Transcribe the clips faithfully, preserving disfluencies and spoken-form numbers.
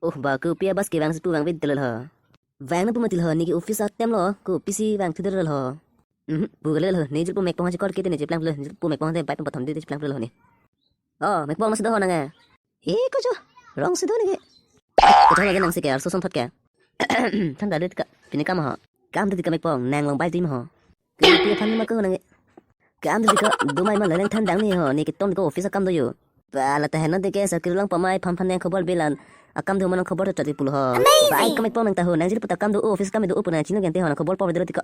Oh, ba kopi a-bus kevang si pu vangvedetlo ho. Vang nangpo mati lo, ne ke office atem lo, kopisi vangthudet lo ho. Mhm, pu kalilo, ne jirpo mekpong ha chekor ke te ne cheplang lo, jirpo mekpong te bike pathom de cheplang lo ne. Oh, mekpong nasi do ho nang e. He kocho, rong si do ne ke. Kocho lagi nang si ke, arso son thot ke. Than da dut ka, pini kam ho. Kam dut ka mekpong, nang long bike dim ho. Kopi aphan ma ko nang e. Kam dut ka, do mai ma laleng than dang ne ho, ne ke ton ko office akam do yo. Ba la ta hena de ke sakri lang pamai phan phan yang khobor bilan. Akam do manang khobor chot pulo ho. Amazing. Bike ka mekpong nang ta ho, nang jirpo ta kam do office kam do opo nang chino gente ho nang khobor por de ka.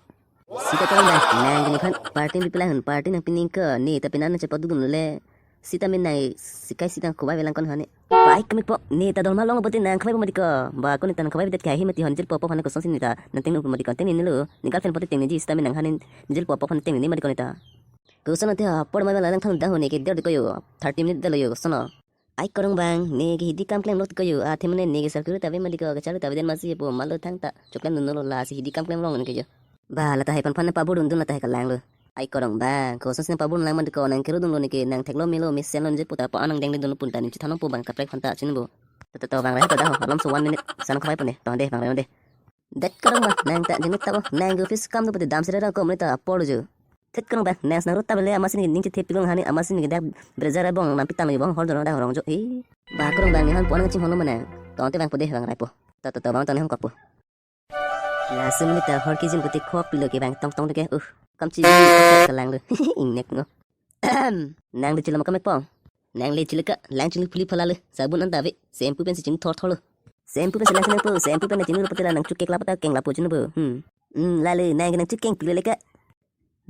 Sita ko ba, nang nephan party pipelang, party nang pining ke, ne ta pinan chepadun le. Sita min nai, sikai sita kobai velang kon hane. Bike ka mekpong, ne ta dorma long poti nang khobor mati ko. Ba ko ne ta nang khobor bidet kai hi mati hon jirpo po hane kosonsi ne ta nang ting lo mati kon ting ne lo. Ne girlfriend poti ting ne ji sita min nang hane jirpo po hane ting ne mati kon ne ta. Koson ate apor mai ma laleng than dang ho ne ke der de ko yo. Thirty minute dalo yo koson. Ai korong bang, ne ke hidi kam klemlo ko yo. Athe mane ne ke sakri ta ave mati ko, ke sakri ta ave den masi po, malo thang ta choklem dun lo, lasi hidi kam klem rong ne ke yo. Ba la ta hai phan phan ne pabur dun dun la ta hai kalang lo. Ai korong bang, kosonsi ne pabur lang mati ko, nang kero dun lo ne ke, nang theklo melo mesen lo ne je puta pa anang deng dun lo pun ta ne chithan po bang kaprek phan ta chin bo. To to to bang rai to da ho, alam so one minute san khawai pone. To de bang rai de. Det korong ba, nang ta jimit ta bo, nang ke office kam do pati dam sere rang kom ta apor jo. Det korong ba, nang snang rut ta bele amasin ning chithe pilong hani amasin ke dak brezer bong nang pitang bong hor jorong dak rong jo. He. Ba korong ba, ne han puan nang ching hono mana. Tong te bang po de bang rai po. Ta ta ta bang ta ne hong kok po. Laso minute ta hor kijin poti khok pilo ke bang tong tong de ke. Uh, kam chi kalang lo. Ingnek ngo. Nang de chilo ma ka mekpong. Nang le chilo ka, lang chilo phuli phala lo. Sabun an ta ave. Shampoo pen si chini thor thor lo. Shampoo pen si lang chini po, shampoo pen chini lo pati la nang chukek la pata keng lapo chini po. Hmm. Hmm, la le, nang ke nang chukeng pilo le ka.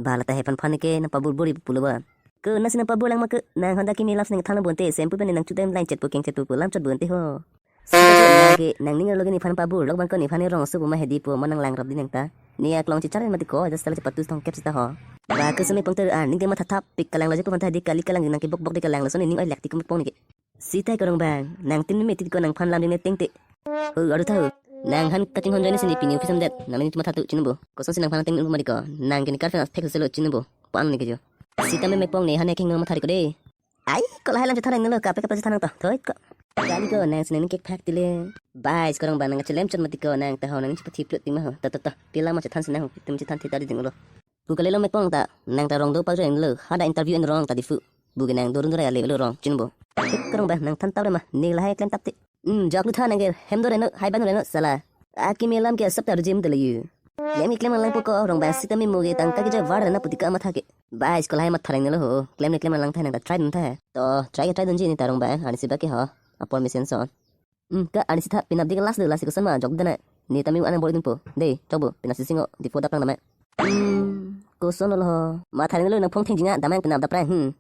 Ba la ta hai phan phan ke nang pabur buri pulo ba. Ke nasi nang pabur lang ma ke, nang honda kimi laps nang than bonte, shampoo pen nang chudem lang chet po keng chet po lam chot bonte ho. Sita ke nang ke, nang ning lo ke nephan pabur, lok bang ko nephan rong su po ma hedi po, ma nang lang rap di nang ta. Ne aklong chichar mati ko, just tala chepatus tong kep sita ho. Ba ke sumi pongter an, ning ke matha thap pik kalang lo je po phanta di kali kalang nang ke bok bok di kalang lo, so ne ning oi lek ti ko mekpong ne ke. Sita korong bang, nang tin meti ko nang phan lam ding ne tengte. Ho, aru tha ho. Nang han kachinghon join si ne pini office am det, nang ning matha tu chin bo. Kosonsi nang phan teng mati ko, nang ke ne girlfriend aspek selo chin bo. Pan ne ke jo. Sita me mekpong ne han ne king matha ko de. Ai, ko lahai lam chethan nang lo, kape kape chethan nang to. Thoi ko. Kali ko nang si nang kek phak tile. Bai, korong ba nang chelem chot mati ko nang ta ho nang chepathi plut ti ma ho. To to to. Pila ma chethan si nang ho. Tum chethan thita di ding lo. Pu kalilo mekpong ta, nang ta rong do pa reng lo. Hada interview en rong ta di fu. Bu ke nang dorun dora ya le lo rong chin bo. Thik korong ba nang than tap re ma. Ne lahai klem tap ti. Hmm, jok lu tha nang ke hem do reno, hai ban reno sala. Akimi lam ke sab ta rujim de le yu. Klem klem lang po ko rong ba sita mi mo ke tang ka ke jai var na puti ka matha ke. Bai, school hai matha reng lo ho. Klem ne klem lang tha nang ta try dun tha. To, try ke try dun ji ne ta rong ba, ani si ba ke ho. Apor mesen son. Hmm, ka ani si tha pinap dik last de last ko sama jok de na. Ne ta mi anang bor dun po. De, chok bo, pinap si singo, di po dap lang damai. Hmm, koson lo ho. Matha reng lo nang phong theng jinga damai pinap dap rang. Hmm.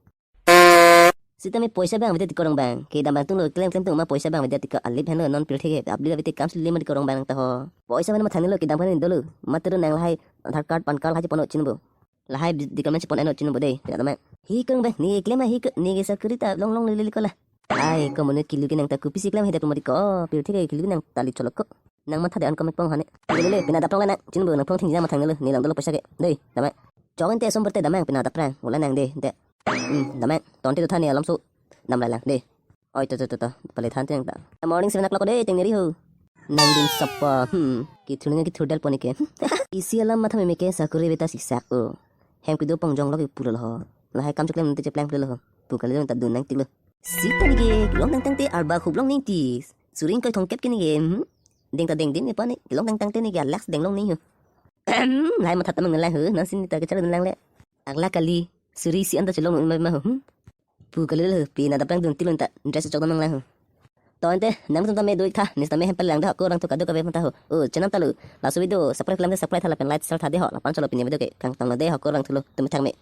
Sita mi poisa bang vete ti korong bang. Ke dam bang tung lo klem klem tung ma poisa bang vete ti ko alip hen lo non pil thek he. Abli vete kam sili ma ti korong bang ta ho. Poisa bang matha reng lo ke dam bang dolo. Matero nang lahai Aadhaar card, pan card lahai chepono chin bo. Lahai di, di kami chepon eno chin bo de. Tidak teman. Hi korong bang, ne klem hi ke, ne ke sakri ta long long lili ko la. Ai, ko mone kilu ke nang ta kopisi klem he dap mati ko. Pil thek he kilu ke nang tali cholok ko. Nang matha de an ko mekpong hane. Lele, pina dap rang la nang. Chin bo nang phong theng jam matha reng lo. Ne lang dolo poisa ke. De, damai. Chok ente som berte damai pina dap rang. Ula nang de, de. Hmm, damai. Tonte to tha ne alam so. Dam lai lang de. Oi, to to to to. Pale than teng ta. Morning seven o'clock de teng neri ho. Nang dun sapa. Hmm. Ki thur nang ki thur dal pone ke. Isi alam matha meme ke sakuri veta siksak o. Hem kido pong jong lo ki pura lo ho. Lahai kam cheklem nte chepleng pura lo ho. Pu kalilo ta dun nang ti lo. Sita ne ke long tang tang te arba khup long ning ti. Suring koi thong kep ke ne ke. Hmm. Deng ta deng din ne pa ne. Long tang tang te ne ke relax deng long ne ho. Lahai matha ta mang lang ho. Nang si ne ta ke char dun lang le. Agla kali. Suri si an ta chelong ma ma ho. Hmm. Pu kalilo ho, pina dap rang dun tilon ta, dress chok dam nang lang ho. To ente, nang tum ta me doi tha, nis ta me hem pal lang da ho, ko rang tu kado kave ta ho. O, chenam ta lo, laso video, subscribe lam de subscribe tha lapen like, share tha de ho, lapen chalo pini video ke, kangtang lo de ho, ko rang thu lo, tum thang me.